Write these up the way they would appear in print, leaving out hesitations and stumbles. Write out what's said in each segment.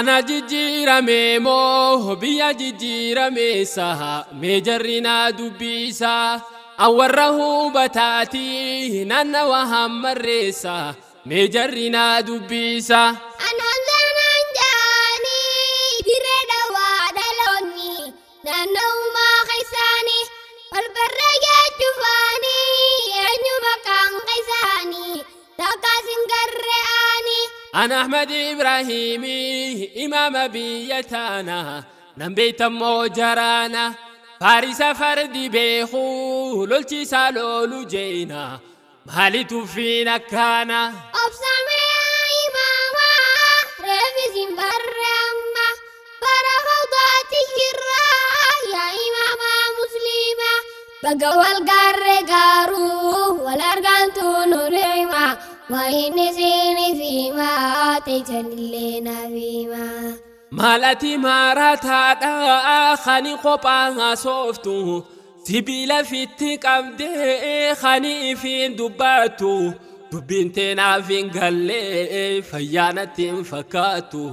Ana jijjiirame moo biyya jijjiirame saha meejarri naa dubbisa awwarra hubataati naannawa hammarreessa meejarri naa dubbisa. Anaan zanaan jaanii dirree dhawaa dhaloonni naanna'umaa keessaanii walbarra geejufaanii eenyu maqaan keessaanii takkaas hin garre'aanii. Ana Ahmad Ibrahimi imaama biyya taana nan beektamoo jaraana faarisa fardi beeku lolchiisaa loolu jeena maalitu fiin akkaana. Obsamee imaamaa reefis hin barre amma bara fawdaati jirraa yaa imaamaa musliimaa baga wal garre garuu wal argantu nu hima waa inni siiniif himaa teessanillee naaf himaa. Maal ati maraataadha kani kophaa haasoftu sibiila fitti qabdee kani ifiin dubbattu dubbiin teenaaf hin gallee fayyaanatti hin fakkaattu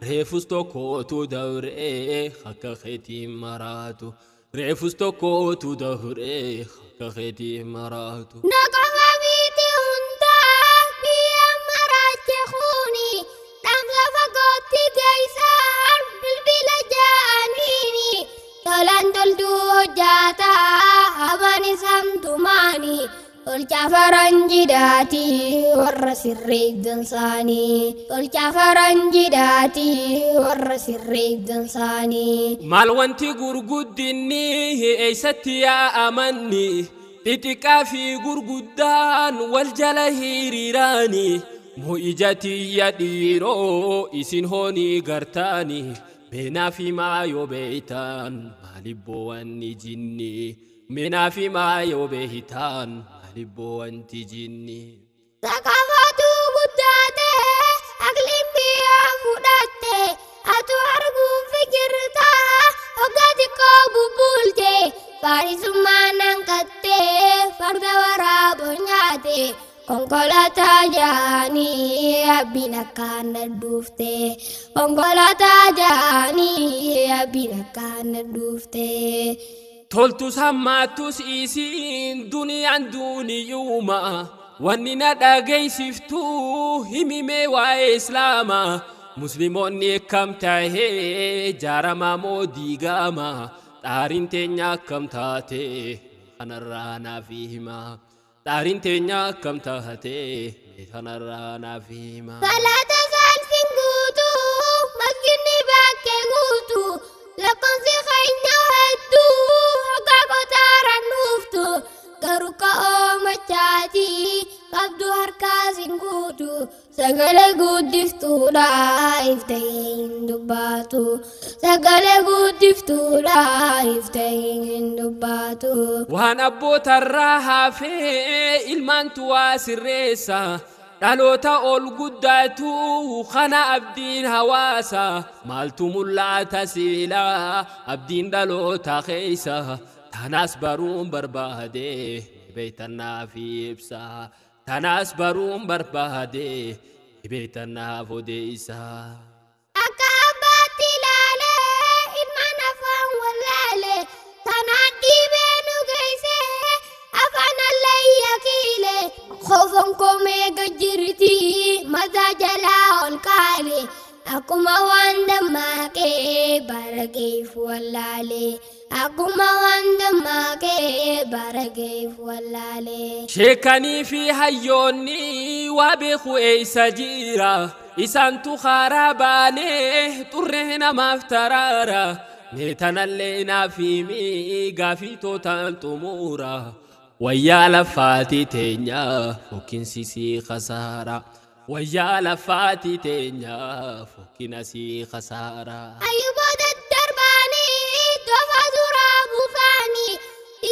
reefus tokkootu dabree akka keetiin maraatu reefus tokkootu dabree akka keetiin maraatu. Naqama miti hundaa biyya maraache kuni dhaamsa fagootti geessan bilbila ja'aniini tolaan toltuu hojjaataa hamaan isaan tumaani tolcha faranjiidhaati warra sirriif dansaanii tolcha faranjiidhaati warra sirriif dansaanii. Maal wanti gurguddinni eessatti yaa'amanni xixiqqaa fi gurguddaan wal jala hiriiraani moo ija tiyya dhiiroo isin hoonii gartaani meenaa fi maayoo beeytaan maaliif boo'anni jinni meenaa fi maayoo beeytaan maaliif boo'anti jinni. Sakaafatu guddaate aqliin biyyaa fudhatte atu arguun fikirta hoggaa xiqqoo bubbulte faarisummaan hanqatte farda waraaboo nyaate konkolaataa jaanii abbiin akkaan dhuufte konkolaataa jaanii abbiin akkaan dhuufte. Toltus hammaattus isiin duniyaan duniyuuma wanni na dhageessiftu himimee waa'ee islaamaa musliimoonni akkam tahee jaaramaa moo diigama xaariin teenya akkam taate kanarraa naaf hima xaariin teenya akkam taate kanarraa naaf hima. Salaata salfiin guutuu masjidni bakkee guutuu lakkoofsi keenya hedduu hoggaa qotaaraan dhuuftu garuu ka'oo machaatii qabdu harkaas hin guutu sagalee guddiftuudha iftee hin dubbaatu sagalee guddiftuudha iftee hin dubbaatu. Waan abbootarraa hafee ilmaantu waa sirreessa dhaloota ol guddaatu kana abdiin hawaasa maaltu mul'ata silaa abdiin dhaloota keessa tanaas baruun barbaade beeytanaaf ibsa tanaas baruun barbaade beeytanaaf odeessa. Akka abbaatti ilaalee ilmaan afaan wallaalee tanaan dhiibee nu geesse afaan allayya kiile kofoon komee gajjirti mataa jalaa ol kaale akkuma waan dammaaqee bara geef wallaalee akkuma waan dammaaqee bara geef wallaalee. Sheekanii fi hayyoonni waa beeku eessa jira isaantu karaa baanee xurree namaaf taraara meetanallee naaf himi gaafii tootaan xumuura wayyaa lafaati teenya fokkinsi sii khasaara wayyaa lafaati teenya fokkina sii khasaara. Ayyuboo daddarbaanii dofa suuraa buufaanii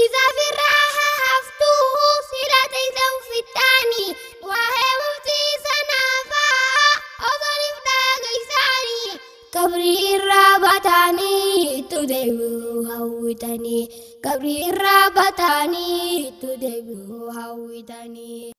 isa firraa haftuu sila teessa uffitaanii waa'ee muftii sanaafaa osoo dhageessaanii qabrii irraa bataanii itti deebi'uu hawwitanii qabrii irraa bataanii itti deebi'uu hawwitanii.